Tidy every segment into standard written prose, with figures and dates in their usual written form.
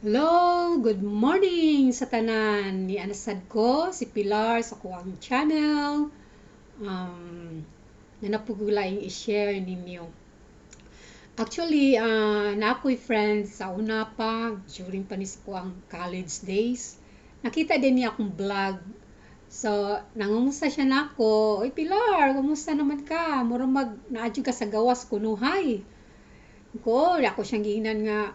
Hello, good morning sa tanan. Ni anasad ko si Pilar sa kuang channel. Na laing i-share ninyo. Actually, na ako'y friends sa una pa, during pa ni sa kuang college days. Nakita din niya akong vlog. So, nangumusta siya nako. "Oy Pilar, kumusta naman ka? Mura mag naadyo ka sa gawas kunuhay." Ko, ako siyang giingnan nga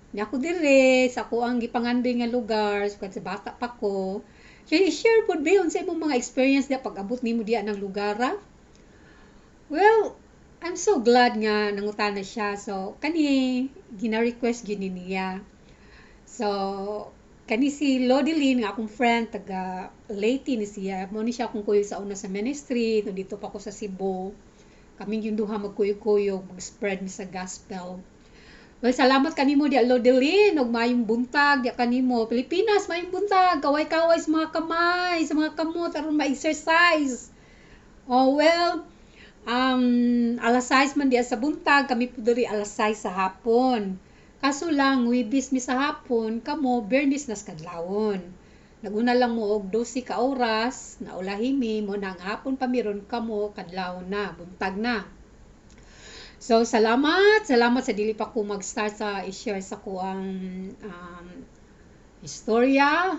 ni ako dire sa ako ang gipangandoy nga lugar sa bata pa ko. Siya, "I-share pud ba unsa imong mga experience diya pag abot nimo diya ng lugar, ah?" Well, I'm so glad nga nangutana siya. So, kani gina-request gyud ni niya. So, kani si Lodeline nga akong friend, taga Leyte ni siya. Mo ni siya akong kuyog sa una sa ministry, no dito pa ko sa Cebu. Kaming yung duha magkuyog-kuyog, mag-spread mi sa gospel. Well, salamat kanimo di Lodeline, ug maayong buntag di kanimo. Pilipinas, maayong buntag. Kaway-kaway sa mga kamay, sa mga kamot aron ma-exercise. Oh, well, alas 6 man diya sa buntag, kami po diri alas 6 sa hapon. Kaso lang, Huwebes mi sa hapon, kamo Biyernes nas kadlawon. Naguna lang mo og 12 ka oras, naulahi mi, mo na ang hapon pa miron kamo kadlawon na, buntag na. So salamat, salamat sa dili pa ko mag-start sa i-share sa kuang istorya,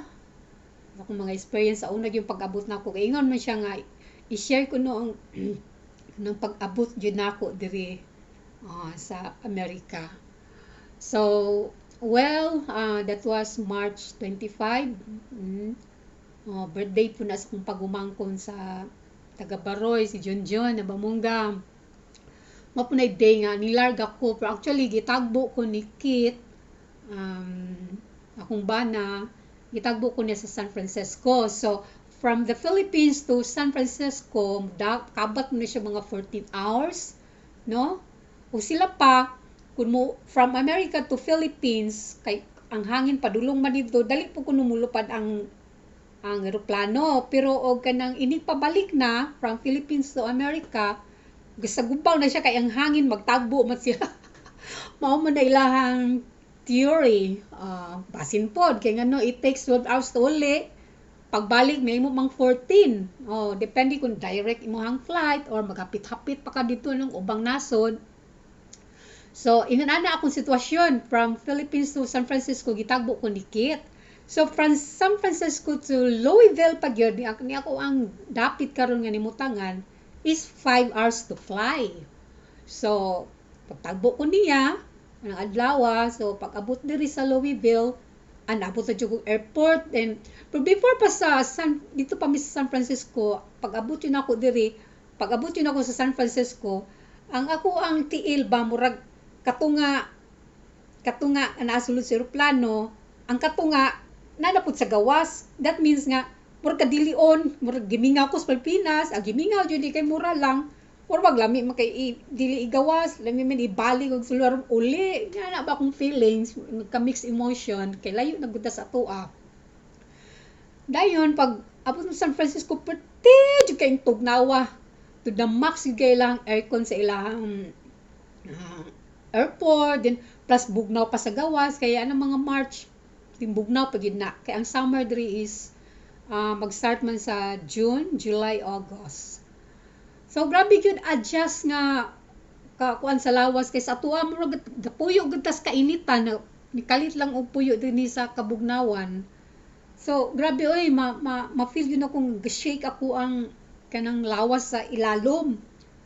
akong mga experience sa una yung pag-abot nako. Kay ingon man siya nga i-share ko no ang nang pag-abot jud nako diri sa Amerika. So, well, that was March 25. Oh, birthday po na sa akong pagumangkon sa taga Baroy, si Junjun na Bamungga. Mao po na day nga nilarga ko, pero actually gitagbo ko ni Kit, akong bana, gitagbo ko niya sa San Francisco. So from the Philippines to San Francisco, da, kabat mo na siya mga 14 hours, no? O sila pa, kung mo from America to Philippines, kay ang hangin padulong man dito, dali po kuno mulupad ang eroplano. Pero og kanang inig pabalik na from Philippines to America, gubaw na siya kay ang hangin magtagbo man siya. Mao man na ilahang theory. Basin pod kay ngano it takes 12 hours to uli. Pagbalik may mo mang 14. Oh, depende kung direct imong flight or maghapit-hapit pa ka dito ng ubang nasod. So, ingon ana akong sitwasyon from Philippines to San Francisco, gitagbo ko ni Kit. So, from San Francisco to Louisville pa gyud ni ako ang dapit karon nga nimutangan is 5 hours to fly. So, pagtagbo ko niya, ang adlaw, so pag abot diri sa Louisville, an abot na jud kog airport, then pero before pa sa San dito pa mi sa San Francisco, pag abot yun ako diri, pag abot yun ako sa San Francisco, ang ako ang tiil ba murag katunga katunga naa sulod sa eroplano, ang katunga naa sa gawas. That means nga murag kadilion, murag gimingaw ko sa Pilipinas, ang gimingaw jud kay mura lang. Mura wag lami man kay dili igawas, lami man ibalik og sulod uli. Nga na ba akong feelings, nagka-mix emotion kay layo na gud ta sa atoa. Dayon pag abot mo San Francisco, perti jud kay tugnawa. To the max jud kay ilang aircon sa ilahang airport, then plus bugnaw pa sa gawas kaya anang mga March bugnaw pa gyud na. Kay ang summer diri is mag-start man sa June, July, August. So grabe gyud adjust nga ka kuan sa lawas kay sa atoa murag gapuyo gud tas kainitan na nikalit lang og puyo dinhi sa kabugnawan. So grabe oy, ma, ma, ma-feel gyud akong shake ako ang kanang lawas sa ilalom.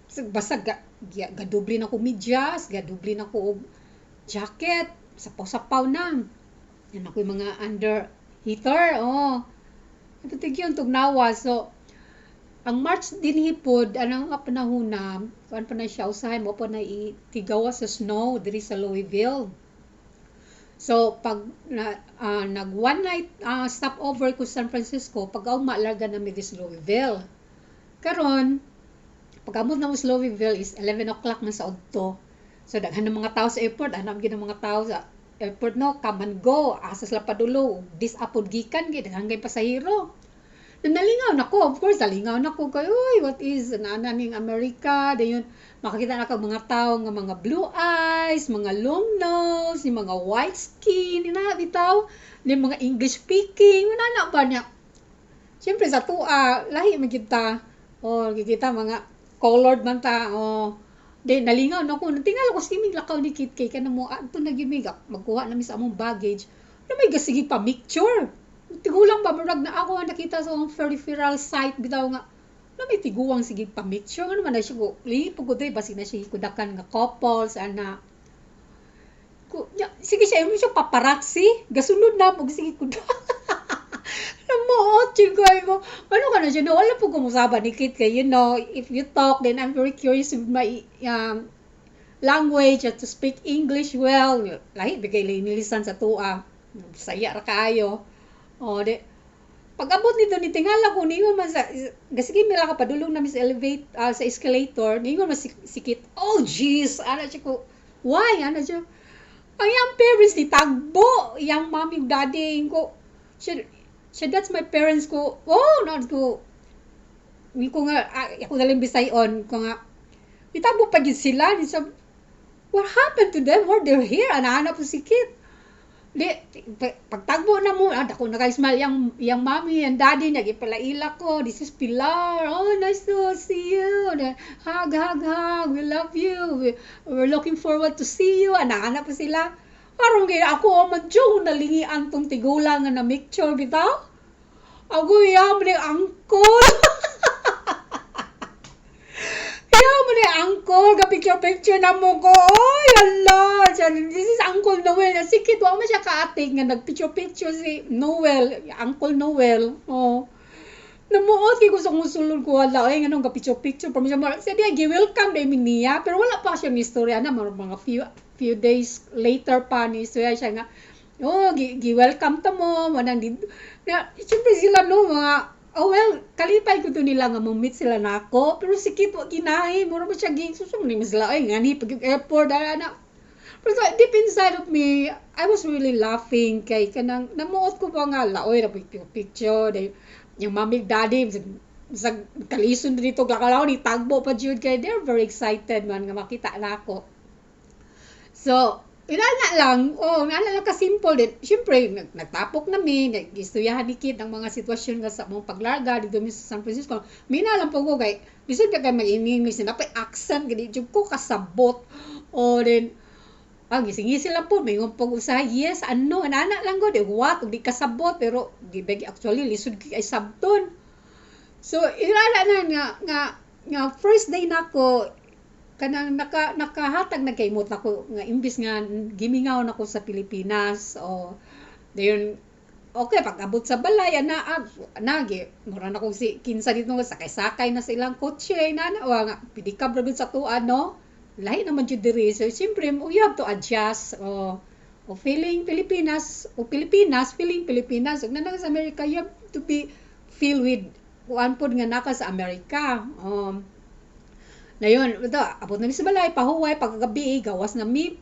So, basta gadoble na ko medyas, gadoble na ko og jacket, sapaw-sapaw na. Yan ako yung mga under heater, oh. Ito yun, tugnawa. So, ang March dinhi pod anang nga panahon na kuan pa na siya, usahay mo pa na itigawa sa snow diri sa Louisville. So pag na, nag one night stopover ko sa San Francisco, pag ugma larga na mi sa Louisville. Karon pag amot na mo sa Louisville is 11 o'clock man sa udto. So daghan ng mga tao sa airport, anam gyud ng mga tao sa airport, no, come and go, asa sila padulo, disapod gikan gyud daghan kay pasahero. Nalingaw na ko, of course, nalingaw na ko kay, uy, what is na ning Amerika? Dayon makakita na ka mga tao nga mga blue eyes, mga long nose, yung mga white skin, ina bitaw, ni mga English speaking, wala na ba niya. Siyempre sa tua, lahi man gyud ta. O kikita mga colored man ta, o di nalingaw na ko. Tingala ko sige lakaw ni Kit kay kana mo adto na gyud mi magkuha na mi sa among baggage. Na may gasige pa picture. Tigulang ba murag na ako ang nakita sa akong peripheral sight bitaw nga na may tiguang sige pa picture, ano man na siya ko lipo ko day basig na siya kudakan nga couples ana ko ya, sige siya imo siya paparazzi gasunod na mo sige kudak. Namuot jud ko ko ano ka na siya, no, wala po ko musaba ni Kit kay if you talk, then I'm very curious with my language, to speak English well. Lahi bigay nilisan sa tua, Bisaya ra kaayo. O di pag-abot nito ni tingala ko, ningon man sa gasige mila ka padulong na mi sa elevate sa escalator, ningon man si Kit, "Oh jeez," ana siya ko. "Why?" ana siya. Ang iyang parents ni tagbo, iyang mommy ug daddy ko. Siya, siya, "That's my parents," ko. "Oh, no," ko. Ni ko nga, ako nalang Bisayon, ko nga, itagbo pa gyud sila. Ni sa, "What happened to them? Why they're here?" Ana-ana po si Kit. Di, pagtagbo na mo, dako na kay smile yang mommy and daddy niya, gipalaila ko, "This is Pilar. Oh, nice to see you. Hug, hug, hug. We love you. We're looking forward to see you." Ana-ana pa sila. Aron kay ako man jud nalingian tong tigulang nga na mixture bitaw. Ako iya man ni uncle. Iya man ni uncle ga picture picture na mo ko. Oy, ala. This is Uncle Noel. Sige, wa man siya kaatik nga nag-picture picture si Noel, Uncle Noel. Oh. Namuot kay ko sa akong sulod ko, wala ay nganong ga picture picture pa siya. Siya diya gi-welcome dai mi niya, pero wala pa siya ni istorya na mga few few days later pa ni istorya siya nga, "Oh, gi-welcome ta mo manang dito na." Siyempre sila, no, mga, oh well, kalipay ko to nila nga mo-meet sila nako, pero si Kit wa ginahi, mura ba siya gi susum ni sila ay ngani pag airport ana. Pero so, deep inside of me, I was really laughing kay kanang namuot ko ba nga laoy na picture picture day yung mommy daddy sa kalison dito lakalaw ni tagbo pa jud kay they're very excited man nga makita na ako. So, inana lang, oh, inana lang ka simple din. Siyempre, nagtapok na mi, nag-istoryahan ni Kit ang mga sitwasyon nga sa mong paglarga dito mi sa San Francisco. Mina lang po ko kay lisod ka kay mag-English na napay accent gani jud ko kasabot. O then ngising-ngisi lang po, may pag usahay, yes, ano, anana lang ko, di what, di kasabot, pero di ba actually lisod kay sabton. So, inana na nga first day nako kanang nakahatag na kaimot nako nga imbis nga gimingaw nako sa Pilipinas. O dayon okay, pag abot sa balay ana, ana gi mura na kog si kinsa dito nga sakay-sakay na sa ilang kotse na na wa nga pedicab ra sa tuan, no, lahi naman jud diri. So siyempre you have to adjust. O feeling Pilipinas o Pilipinas feeling Pilipinas ug naa sa Amerika, you have to be feel with kuan pod nga naka sa Amerika. Dayon, ito, abot na mi sa balay, pahuway, pagkagabi, gawas na mi,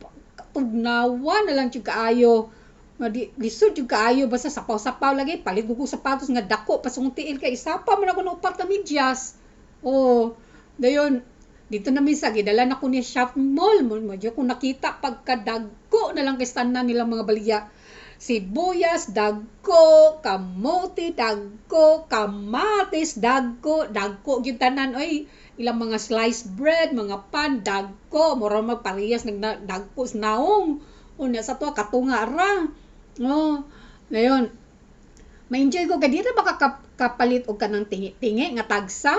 tugnawa na lang jud kaayo. Nga di, lisod jud kaayo, basta sapaw-sapaw lagi, palit ko sapatos nga dako pa sa tiil kay isapa man ako ng upat ka medyas. Oh, dayon, dito na mi sa gidala na ko ni shopping mall, mo mo ko nakita pagkadagko na lang kay tanan nilang mga baligya. Sibuyas, dagko, kamote, dagko, kamatis, dagko, dagko gyud tanan oy. Ilang mga sliced bread, mga pan, dagko, mura magparehas nag dagko sa naong. Unya sa to katunga ra. Oh, ngayon, ma-enjoy ko kay di ra ba ka kapalit og kanang tingi-tingi nga tagsa?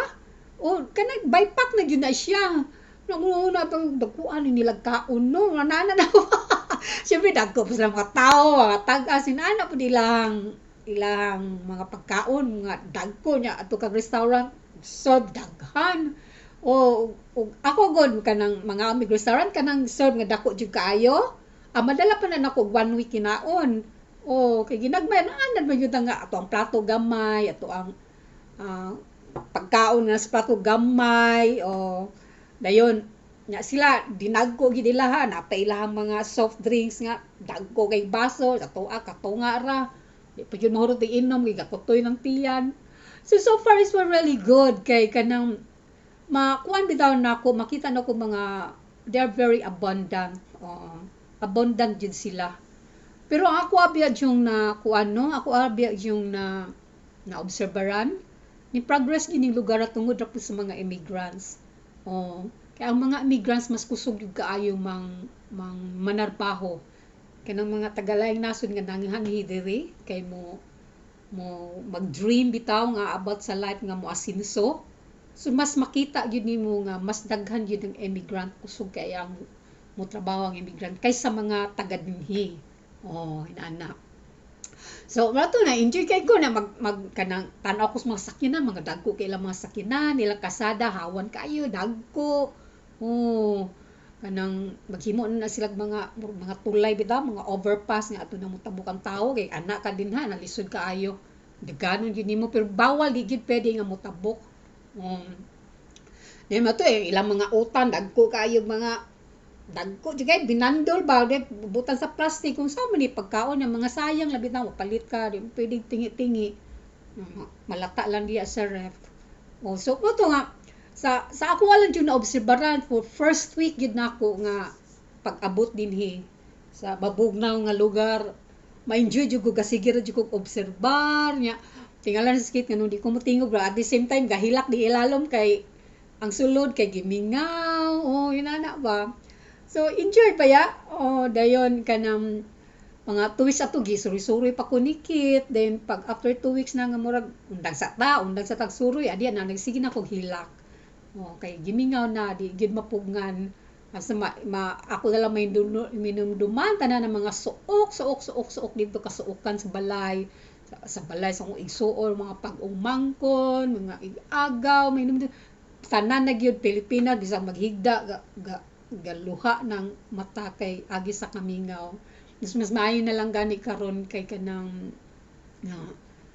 O kanang by pack na gyud na siya. Nanguna pa dagkuan ni nila kaon, no. Ana na. Siyempre dagko pa sila mga tao, mga tag-as inana po nilang ilang mga pagkaon nga dagko niya ato kag restaurant serve daghan. O, o ako god kanang mga amig restaurant kanang serve nga dako jud kaayo. Madala pa na nako one week kinaon. O kay ginagmay na anad man gyud nga ato ang plato gamay, ato ang pagkaon nga sa plato gamay, o dayon nya sila dinagko gid ilaha, napay ilahang mga soft drinks nga dagko kay baso, sa tuwa katunga ra. Di pa jud mahurot inom kay gakutoy ng tiyan. So, so far is really good kay kanang makuan bitaw nako, makita nako mga they are very abundant. Oo, abundant jud sila. Pero ang ako abi yung na kuan, no, ako abi yung na na obserbaran ni progress gining lugar tungod ra pud sa mga immigrants. Oh, kaya ang mga immigrants mas kusog jud kaayo mang mang manarbaho. Kanang mga taga-laing nasod nga nanghanhi diri kay mo mo mag-dream bitaw nga about sa life nga mo asinso. So mas makita gyud nimo nga mas daghan gyud ang immigrant, kusog kay ang mo trabaho ang immigrant kaysa mga taga dinhi. Oh, inana. So, mao to na enjoy kay ko na mag, mag kanang tan-aw ko sa mga sakyanan, mga dagko kay ilang mga sakyanan, ilang kasada hawan kaayo, dagko. Oh, kanang maghimo na sila mga tulay bitaw, mga overpass nga ato na motabok ang tawo kay ana ka dinha nalisod kaayo. Daganon gyud nimo pero bawal, di gyud pwede nga motabok. Di mo to eh, ilang mga utan dagko kaayo, mga dagko jud kay binandol ba di butan sa plastic kung sa man ni pagkaon ng mga sayang labi na palit ka, di mo pwedeng tingi-tingi, malata lang diya sa ref. Oh, so mo to nga sa ako lang jud na obserbaran for first week gyud nako nga pag-abot dinhi sa mabugnaw nga lugar. Ma-enjoy jud ko, gasige ra jud ko obserbar nya. Tingala sa sakit nga di ko motingog, at the same time gahilak di ilalom kay ang sulod kay gimingaw. Oh, inana ba. So enjoy pa ya. Oh, dayon kanang mga 2 weeks ato gisuroy-suroy pa ko ni Kit. Then pag after 2 weeks na nga murag undang sa ta, undang sa tag suroy, adi na nagsige na kog hilak. Oh, kay gimingaw na, di gid mapugngan. Asa ma, ma ako na lang may minumduman tanan ng mga suok, suok, suok, suok dito kasuokan sa balay. Sa balay sa akong igsuon, mga pag-umangkon, mga igagaw, may tanan na gyud Pilipinas bisag maghigda ga, ga, galuha ng mata kay agi sa kamingaw. Mas mas maayo na lang gani karon kay kanang na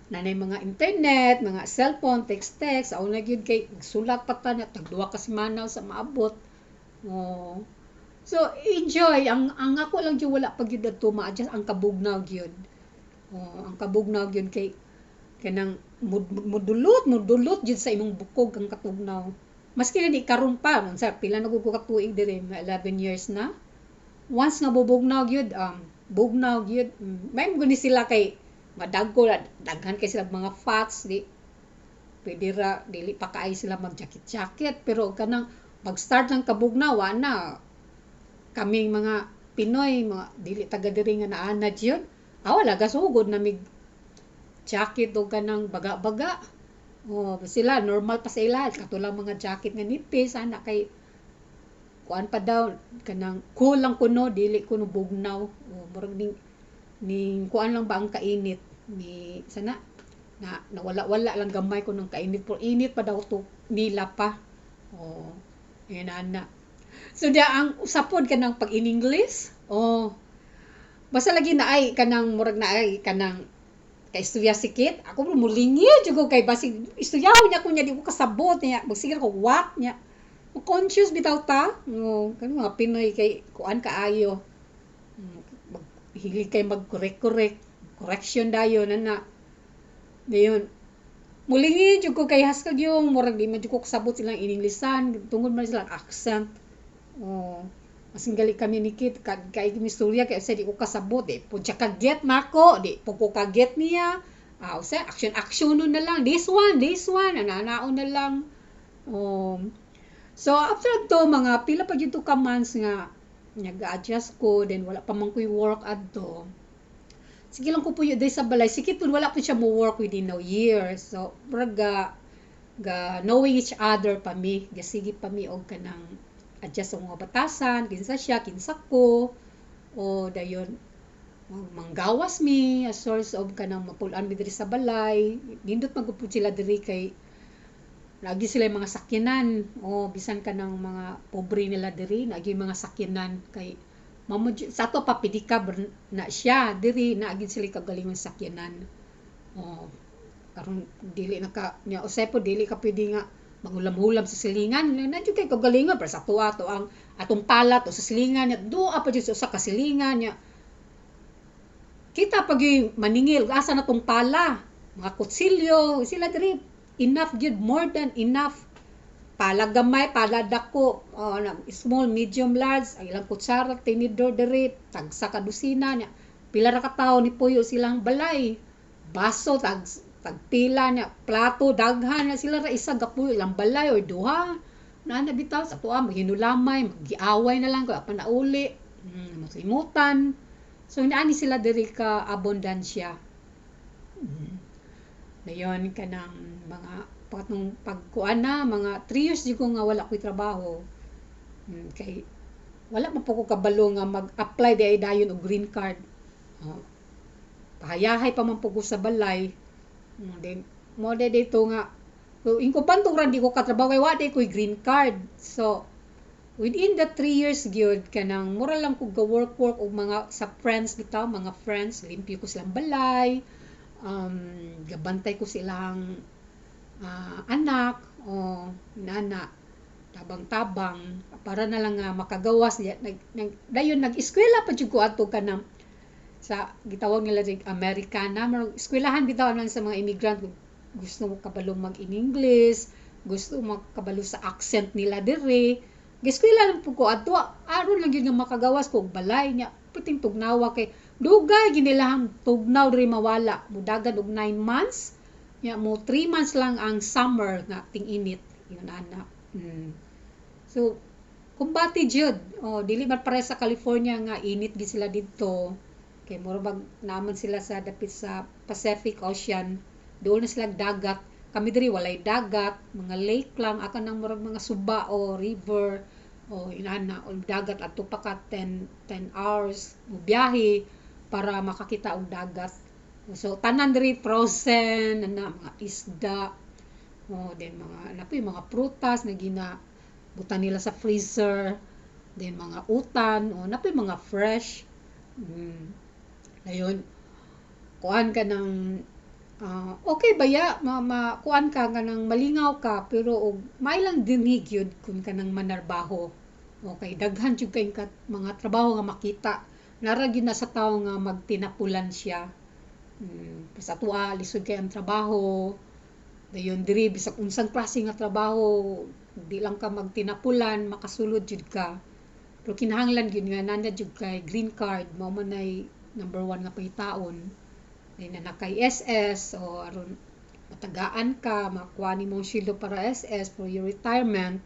nanay mga internet, mga cellphone, text text, aw na gyud kay sulat pa ta na tag 2 ka semana sa maabot. Oh. So enjoy ang ako lang gyud wala pa gyud adto ma-adjust ang kabugnaw gyud. Oh, ang kabugnaw gyud kay kanang mudulot mudulot gyud sa imong bukog ang katugnaw. Maski na di karon pa, unsa pila na ko ka tuig diri, mga 11 years na. Once nga bubugnaw gyud, bugnaw gyud. May mo ni sila kay madagko, daghan kay sila mga fats, di pwede ra dili pa kaay sila mag jacket jacket, pero kanang mag-start ng kabugnaw wa na kaming mga Pinoy, mga dili taga diri nga naanad yun. Ah, wala gasugod na mig jacket o kanang baga-baga. Oh, sila normal pa sa ila katulang mga jacket nga nipis ana kay kuan pa daw, kanang cool lang kuno, dili kuno bugnaw. Oh, murag ning ning kuan lang ba ang kainit ni sana na nawala-wala lang gamay ko ng kainit, pero init pa daw to nila pa. Oh, yun ana. So diya ang usapod kanang pag in English. Oh, basta lagi na ay kanang murag na ay kanang kaistorya si Kit, ako mo mulingi jud ko kay basig isturyahon niya ko niya di ko kasabot niya, magsige ko what niya. Conscious bitaw ta. Oh, kanang mga Pinoy kay kuan kaayo. Hilig kay mag-correct correct correction dayon ana. Dayon mulingi jud ko kay haskag yung murag di man jud ko kasabot silang ininglisan tungod man silang accent. Oh, masin gali kami ni Kit kay misturya kay sa di ko kasabot, di po siya ka-get nako, di po ko ka-get niya. Ah, usa action action na lang, this one ana-anaon na lang. Oh. So after to mga pila pa jud to ka months nga nag-adjust ko, then wala pa man ko'y work adto. Sige lang ko puyo diri sa balay. Si Kit wala po siya mo work within a year. So murag ga, ga knowing each other pa mi, gasige pa mi og kanang adjust sa mga batasan, kinsa siya, kinsa ko, o dayon manggawas mi a source of kanang mapul-an mi diri sa balay. Nindot man gud sila diri kay lagi sila yung mga sakyanan. O bisan kanang mga pobre nila diri, lagi mga sakyanan kay mamo sa ato pa pedicab na siya diri, naagi sila kagalingon sakyanan. O karon dili na ka nya usay po dili ka pwede nga magulam-hulam sa silingan na jud kay kagalingon, pero sa tuwa to ang atong palat o sa silingan nya duha pa jud sa usa ka silingan nya kita pag maningil asa na tong pala, mga kutsilyo sila diri. Enough gyud, more than enough. Pala gamay, pala dako, oh, small, medium, large, ang ilang kutsara, tinidor diri, tagsa ka dosina niya. Pila ra ka tawo ni puyo silang balay. Baso tag tagpila niya, plato daghan na sila ra isa gapuyo ilang balay or duha. Naa na bitaw sa atoa maghinulamay, magiaway na lang kay pa nauli, makalimutan. So inaani sila diri ka abundansya. Dayon kanang mga patong pagkuan na mga 3 years jud ko nga wala ko'y trabaho. Kay wala man po ko kabalo nga mag-apply di ay dayon og green card. Oh, pahayahay pa man po ko sa balay. Then mo de dito nga inko ra di ko katrabaho kay wa di ko'y green card. So within the 3 years gyud, kanang mura lang ko ga work work og mga sa friends bitaw, mga friends, limpyo ko silang balay, gabantay ko silang anak o nana, tabang-tabang para na lang nga makagawas niya. Nag, nag dayon nag-eskwela pa jud ko adto kanang sa gitawag nila dig Americana, murag eskwelahan bitaw lang sa mga immigrant. Gusto mo kabalo mag in English, gusto mo kabalo sa accent nila diri, giskwela lang po ko adto aron lang gyud nga makagawas ko og balay niya. Puting tugnawa kay dugay ginilahang tugnaw diri, mawala mudagan og 9 months nya, mo 3 months lang ang summer nga ting-init yun ana. So kumbati jud, oh, dili man pare sa California nga init gid sila didto kay mura bag naman sila sa dapit sa Pacific Ocean, doon na sila dagat. Kami diri walay dagat, mga lake lang, akan nang murag mga suba o river o inana o dagat, adto pa ka 10 hours mo biyahe para makakita og dagat. So tanan diri frozen ana, mga isda o then mga napoy mga prutas na gina butan nila sa freezer, then mga utan o napoy mga fresh. Ayun, kuan ka ng okay ba ya ma, ma kuan ka nga nang malingaw ka, pero og may lang dinhi gyud kun kanang manarbaho. Okay, daghan jud kay mga trabaho nga makita. Nara gyud na sa tawo nga magtinapulan siya. Sa atoa lisod kay ang trabaho. Dayon diri bisag unsang klase nga trabaho, di lang ka magtinapulan, makasulod jud ka. Pero kinahanglan gyud nga naa na jud kay green card, mao man nay number one nga pangitaon. Then na kay SS o aron matagaan ka, makuha nimo ang sweldo para SS for your retirement.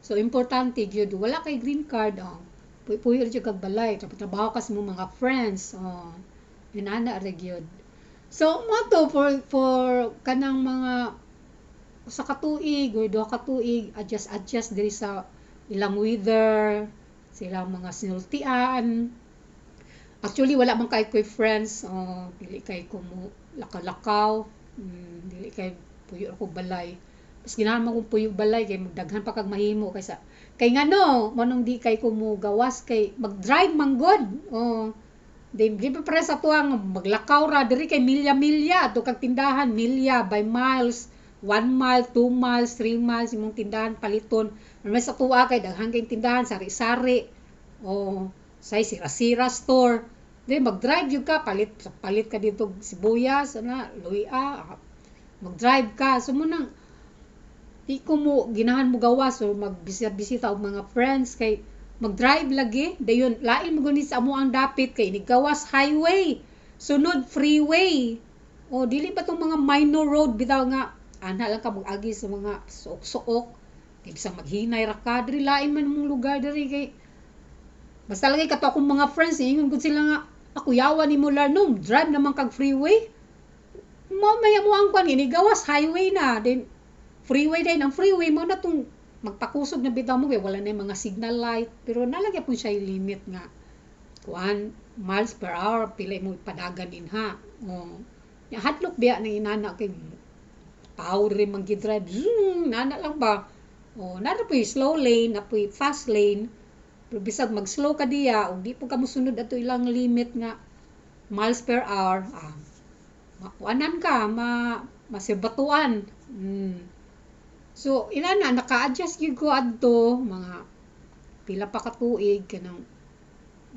So importante gyud, wala kay green card, oh, puyo jud kag balay, trabaho ka sa imong mga friends, oh, yun ana ra gyud. So mo to for kanang mga usa ka tuig or duha ka tuig, adjust adjust diri sa ilang weather, silang mga sinultian. Actually wala man kay ko'y friends, oh, dili kay ko mo lakaw-lakaw, dili kay puyo ako balay. Mas ganahan man kong puyo balay kay magdaghan pa kag mahimo kaysa kay ngano manong di kay ko mo gawas kay mag-drive man gud. Oh, di pa pare sa tuang maglakaw ra diri kay milya-milya to kag tindahan, milya by miles, 1 mile, 2 miles, 3 miles imong tindahan paliton. May sa tuwa kay daghan kay tindahan, sari-sari. Oh, say sira-sira store. Di mag-drive jud ka, palit palit ka dito sibuyas, ana, luya, mag-drive ka. So mo nang di ko mo ginahan mo gawas o magbisita-bisita og mga friends kay mag-drive lagi. Dayon lain mo guni sa amo ang dapit kay gawas highway, sunod freeway. O dili ba tong mga minor road bitaw nga ana lang ka mag-agi sa mga suok-suok kay bisang maghinay ra ka diri, lain man mong lugar diri kay basta lagi kato akong mga friends, ingon gud sila nga ako yawa ni mo no drive naman kag freeway mo, may mo ang kwan ini gawas highway na, then freeway din. Ang freeway mo na tong magpakusog na bitaw mo kay wala na yung mga signal light, pero nalagyan po siya yung limit nga kuan miles per hour, pila mo ipadagan din ha. Oh, ya hadlok biya nang inana kay tao rin man gi-drive, zoom nana lang ba. Oh, nara po slow lane, na po fast lane, pero bisag mag-slow ka diya ug di po ka mosunod ato ilang limit nga miles per hour, makuanan ka, ma masibatuan. So inana naka-adjust gyud ko adto mga pila pa ka tuig kanang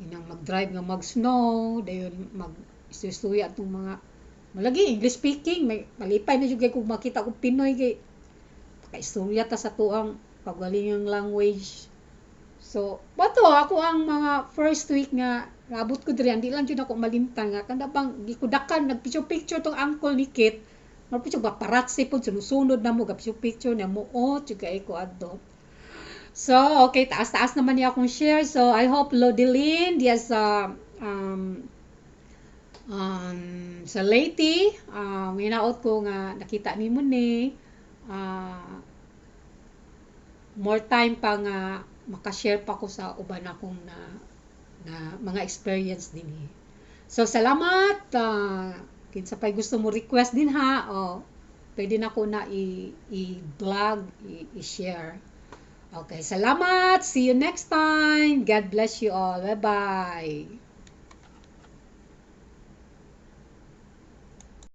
inang mag-drive nga mag-snow, dayon mag istorya atong mga malagi English speaking, may malipay na jud kay kung makita kong Pinoy kay Kaistorya ta sa atuang kaugalingong language. So, bato ako ang mga first week nga naabot ko diri, hindi lang jud ako malimtan nga kada bang gikudakan, nag-picture picture tong uncle ni Kit. Mapicture paparazzi pud, sunod-sunod na mo ga picture picture na muot jud kay ko adto. So, okay, taas-taas naman niya akong share. So, I hope Lodelin diya sa sa Leyte, hinaot ko nga nakita nimo ni more time pa nga maka-share pa ko sa uban akong na mga experience dinhi. So salamat, kinsa pay gusto mo request din ha, oh, pwede na ko na i-vlog, i-share. Okay, salamat. See you next time. God bless you all. Bye-bye.